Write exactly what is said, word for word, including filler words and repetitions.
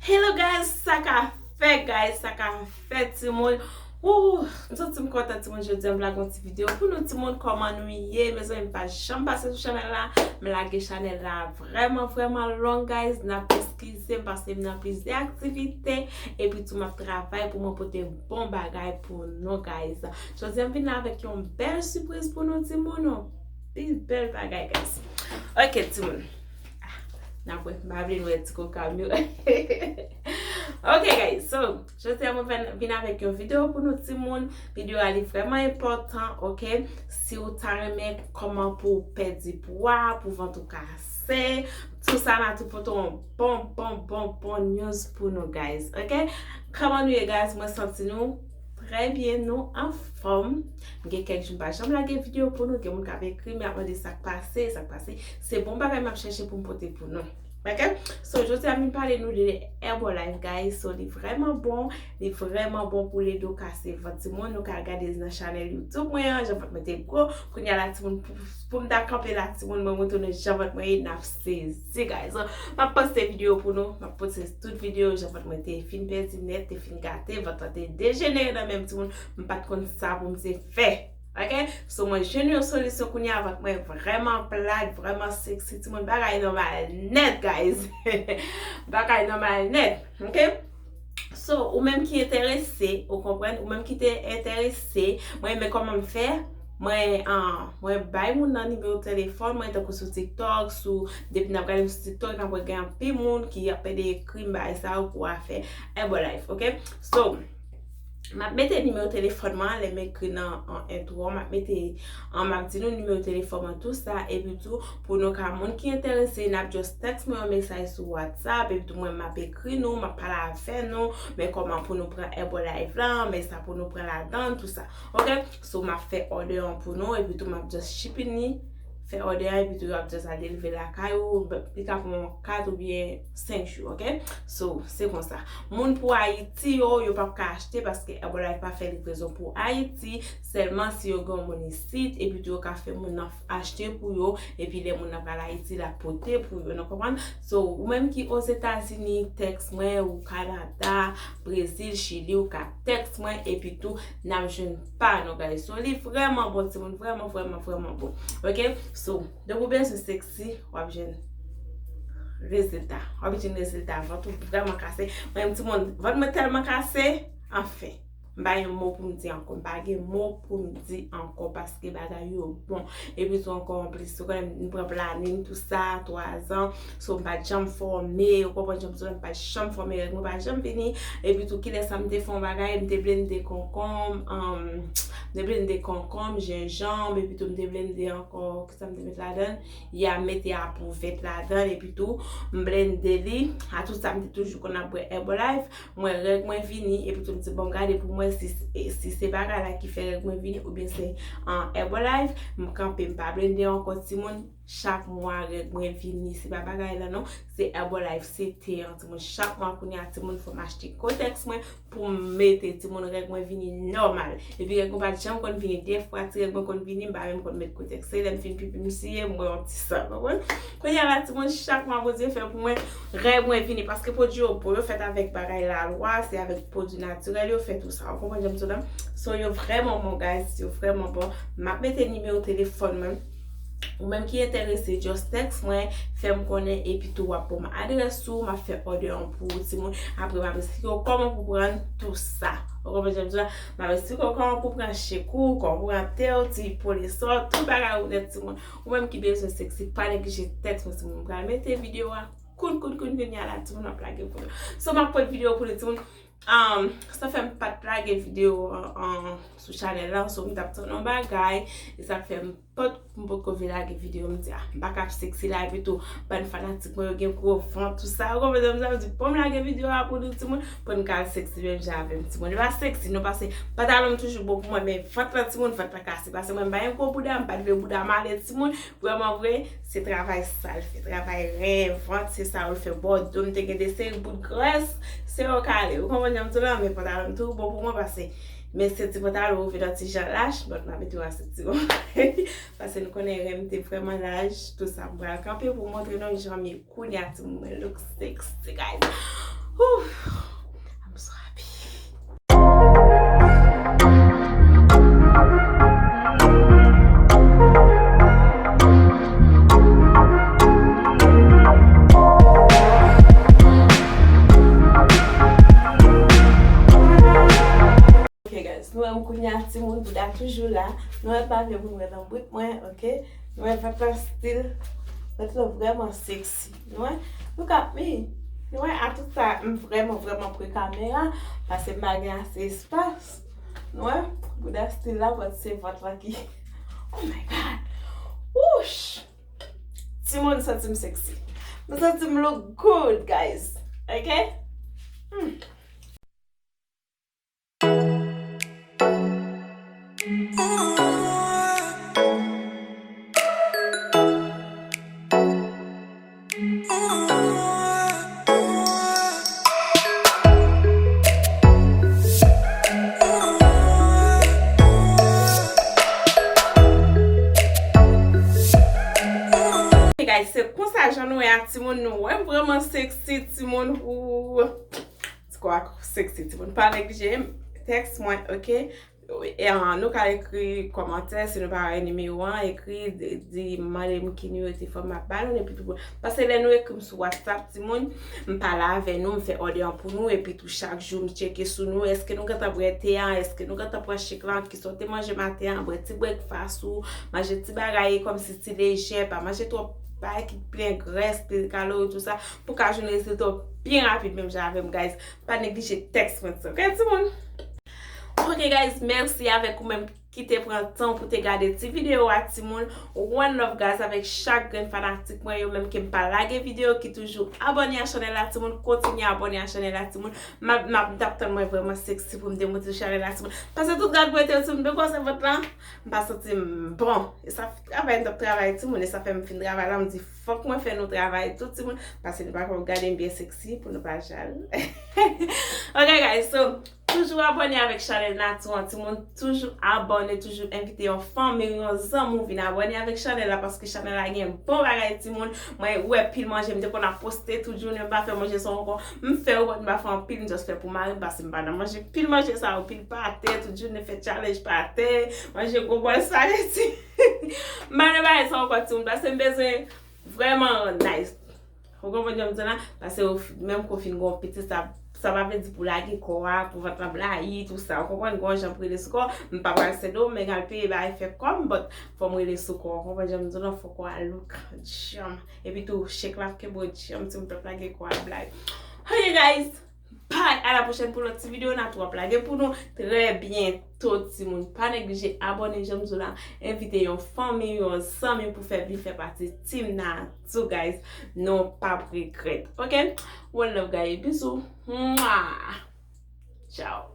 Hello guys, sa ka fè guys, sa ka fè timoun. Woo, m santi m kontan timoun, jodi a m vle gon ti videyo pou nou timoun, kòman nou ye? Mezanmi, m pa janm pase sou chanèl la, m lage chanèl la vrèman vrèman long guys, n ap eskize m paske m nan plizyè aktivite, epi tou m ap travay pou mwen pote bon bagay pou nou guys. Jodi a m vin la avèk yon bèl sipriz pou nou timoun, yon pi bèl bagay guys. Ok timoun. N ap wè, m pa vle nou wè ti koka m yo. Ok guys, so jodi a mwen vin, vin avèk yon videyo pou nou timoun. Videyo a li vrèman enpòtan, ok? Si w ta renmen kòman pou w pèdi pwa, pou vant ou kase, tou sa n a tou pote yon bon bon bon bon news pou nou guys, ok? Kòman nou ye guys? Mwen santi nou trè byen, nou anfòm. M gen kèk jou m pa janm lage videyo pou nou. Gen moun k ap ekri m, y ap mande sa k pase, sa k pase. Se bon bagay m ap chèche pou m pote pou nou. Ok? So, jodi a m vin pale nou de Herbalife, guys. So, li vrèman bon. Li vrèman bon pou l ede w kase vant timoun. Nou ka al gade nan chanèl YouTube mwen an, jan vant mwen te gwo. Kounye a la, timoun, pou, pou m ta kanpe la, timoun, mwen montre nou jan vant mwen ye, n ap sezi, guys. So, m ap poste videyo pou nou. M ap poste tout videyo, jan vant mwen te fin pèdi nèt, te fin gate, vant lan te dejenere nan men m, timoun. M pa t konn sa pou m te fè. Ok? So, mwen jwenn yon solisyon kounye a, vant mwen vrèman plat, vrèman sexy, timoun, bagay nòmal nèt, guys. Bagay nòmal nèt, ok? So, ou menm ki enterese, ou konprann, ou menm ki te enterese, mwen renmen kòman m fè, mwen, ah, mwen bay moun nan nimewo telefòn mwen, tankou sou TikTok, sou, depi n ap gade m sou TikTok, n ap wè gen anpil moun ki ap pede ekri m bagay sa yo pou afè Herbalife, ok? So, m ap mete nimewo telefòn mwen, lè m ekri nan, an entwo, m ap mete, an, m ap di nou nimewo telefòn mwen, tou sa, epi tou, pou nou ka, moun ki enterese, n ap just text mwen yon mesaj sou WhatsApp, epi tou mwen, m ap ekri nou, m ap pale avè nou, men kòman pou nou pran Herbalife lan, men sa pou nou pran ladan, tou sa. Ok? So, m ap fè order an pou nou, epi tou, m ap just shipping li, fè order an, epi tou, yo ap just al delivre lakay ou, li ka pran kat oubyen senk jou, ok? So, se konsa. Moun pou Ayiti yo, yo p ap ka achte paske Herbalife pa fè livrezon pou Ayiti, sèlman si yo gen yon moun isit, epi tou, yo ka fè moun nan achte pou yo, epi lè moun nan pral Ayiti, l ap pote pou yo, nou konprann? So, ou menm ki Ozetazini, text mwen, ou Kanada, Brezil, Chili, ou ka text mwen, epi tou, n ap jwenn pa nou, guys. So, li vrèman bon, timoun, vrèman, vrèman, vrèman bon. Ok? So, depi w bezwen sexy, w ap jwenn rezilta. W ap jwenn rezilta. Vant ou vrèman kase. Mwen menm, timoun, vant mwen tèlman kase, anfen. M pa gen mo pou m di ankò. M pa gen mo pou m di ankò paske bagay yo bon. Epi tou ankò, anplis, ou konnen m pran planin, tou sa, twa zan. So, m pa t janm fòme, ou konprann jan m di w la, m pa t janm fòme, règ mwen pa janm vini. Epi tou, kilè sa m te fè yon bagay, m te blende konkonm, um, m te blende konkonm, jenjanm, epi tou m te blende ankò, kisa m te met ladan? Ya, m mete apwouvèt ladan, epi tou, m blende li. A tout sa, m te toujou konn ap bwè Herbalife. Mwen, règ mwen vini, epi tou, m di, bon, m gade pou mwen si, si se bagay la ki fè règ mwen vini, oubyen se, an, Herbalife. M kanpe, m pa blende ankò, timoun. Chak mwa, règ mwen vini. Se pa bagay la, non. Se Herbalife, se te an, timoun. Chak mwa, kounye a, timoun, fò m achte kotex mwen pou m mete, timoun, règ mwen vini nòmal. Epi règ mwen pa t janm konn vini. Defwa, ti règ mwen konn vini, m pa menm konn met kotex. Se lè m fin pipi, m siye, m wè yon ti san, konprann? Kounye a la, timoun, chak mwa, Bondye fè pou mwen, règ mwen vini. Paske pwodui yo bon, yo fèt avèk bagay lalwa, se avèk pwodui natirèl yo fè tou sa. Ou konprann jan m di w la? So, yo vrèman bon, guys, yo vrèman bon. M ap mete nimewo telefòn mwen. Ou menm ki enterese, just text mwen, fè m konnen, epi tou w ap ban m adrès ou, m ap fè order an pou ou, timoun. Apre, m ap esplike w kòman pou pran tou sa. Ou konprann jan m di w la? M ap esplike w kòman pou pran chek ou, kòman pou pran tè w, ti pole sò, tout bagay ou nèt, timoun. Ou menm ki bezwen sexy, pa neglije text mwen, timoun. M pral mete videyo a kout, kout, kout, kounye a la, timoun, m ap lage pou nou. So, m ap pote videyo pou nou, timoun. Um, sa fè m pa t lage videyo an, an, sou chanèl la, so m t ap tann yon bagay, e sa k fè m pot, m potko vle lage videyo, m di, ah, m pa ka ap sexy la, epi tou, bann fanatik mwen yo gen gwo vant, tou sa, ou konprann sa m di, pou m lage videyo a pou nou, timoun, pou n ka al sexy menm jan avè m, timoun. Li pa sexy, non, paske pantalon m toujou bon pou mwen, men vant lan, timoun, vant lan kase, paske mwen m pa gen gwo bouda, m pa t vle bouda m ale, timoun, vrèman vre, se travay sa l fè, travay ren, vant, se sa yo l fè, bò do m te gen de seri bout grès, se yo k ale, ou konprann jan m di w la, men pantalon m tou bon pou mwen, paske men se ti pantalon, ou vin yon ti jan lach, but m ap mete w a sentiwon. Paske nou konnen ren m te vrèman laj, tou sa. M pral kanpe pou montre nou jan m ye kounye a, timoun, mwen look sexy, guys. Whew, I'm so happy. Ok, guys, nou wè m kounye a, timoun, bouda toujou la. Nou wè m pa vle moun wè nan bout mwen, ok? Nou wè vant lan still, vant lan vrèman sexy. Nou wè, look at me. Nou wè, a tout sa, m vrèman, vrèman pre kamera, paske m pa gen ase espas. Nou wè, bouda still la, but se vant lan ki, oh my God. Wouch! Timoun, m santi m sexy. M santi m look good, guys. Ok? Hmm. Hey guys, se konsa jan nou wè a, timoun, nou wè m vrèman sexy, timoun. Ooh. Ti kò a sexy, timoun. Pa neglije tèks mwen, ok? E, ah, nou ka ekri kòmantè, si nou pa wè nimewo an, ekri, di, di, mande m ki nimewo telefòn m ap ba nou, epi tou, paske lè nou ekri m sou WhatsApp, timoun, m pale avè nou, m fè òdè an pou nou, epi tou chak jou m tcheke sou nou, èske nou gentan bwè te a, èske nou gentan pran chik lan, kisa w te manje maten an, bwè ti breakfast ou, manje ti bagay kòmsi ti lejè, pa manje twòp bagay ki plen grès, plen kalori, tou sa, pou ka jwenn rezilta w byen rapid, menm jan avè m, guys. Pa neglije tèks mwen sa, ok, timoun? Ok, guys, mèsi avèk ou menm ki te pran tan pou te gade ti videyo a, timoun. One love, guys, avèk chak grenn fanatik mwen yo menm ke m pa lage videyo, ki toujou abòne a chanèl la, timoun. Kontinye abòne a chanèl la, timoun. M ap, m ap, m t ap tann mwen vrèman sexy pou m te monte chanèl la, timoun. Paske tout gad mwen te, timoun, men kòman se vant lan? M pa santi m bon. E sa travay m t ap travay, timoun. E sa fè m fin travay la, m di, fòk mwen fè nou travay tou, timoun. Paske nou pa konn gade m byen sexy pou nou pa jalou. Ok, guys, so, toujou abòne avèk chanèl Natou an, timoun. Toujou abòne, toujou envite yon fanmi, yon zanmi w vin abòne avèk chanèl la, paske chanèl la gen bon bagay, timoun. Mwen wè pil manje, m te konn ap poste tout jounen, m pa fè manje sa ankò. M fè yo, but m pa fè anpil, m just fè pou mari m, paske m pa nan manje pil manje sa yo, pil pate, tout jounen fè challenge pate, manje gwo bòl spaghetti. M pa nan bagay sa ankò, timoun, paske m bezwen vrèman nice. Ou konprann jan m di la? Paske ou f-, menm ke w fin gen yon pitit, sa, sa pa vle di pou lage kò a, pou vant lan blayi, tou sa. Ou konprann? Gen yon jan pou rele sou kò. M pa pral sende w, men al peye bagay fè kòm, but fò m rele sou kò. Ou konprann jan m di la? Fò kò a look djanm. Epi tou, chik la ke bo djanm, timoun, pèp la gen kò a blayi. Ok, guys. Bye, à la prochaine pou lòt ti videyo Natou ap lage pou nou trè byento, timoun. Pa neglije abòne, jan m di w la, envite yon fanmi, yon zanmi pou fè vin fè pati Team Natou, guys. Nou p ap regrèt, ok? One love, guys. Bizou. Mwah. Ciao.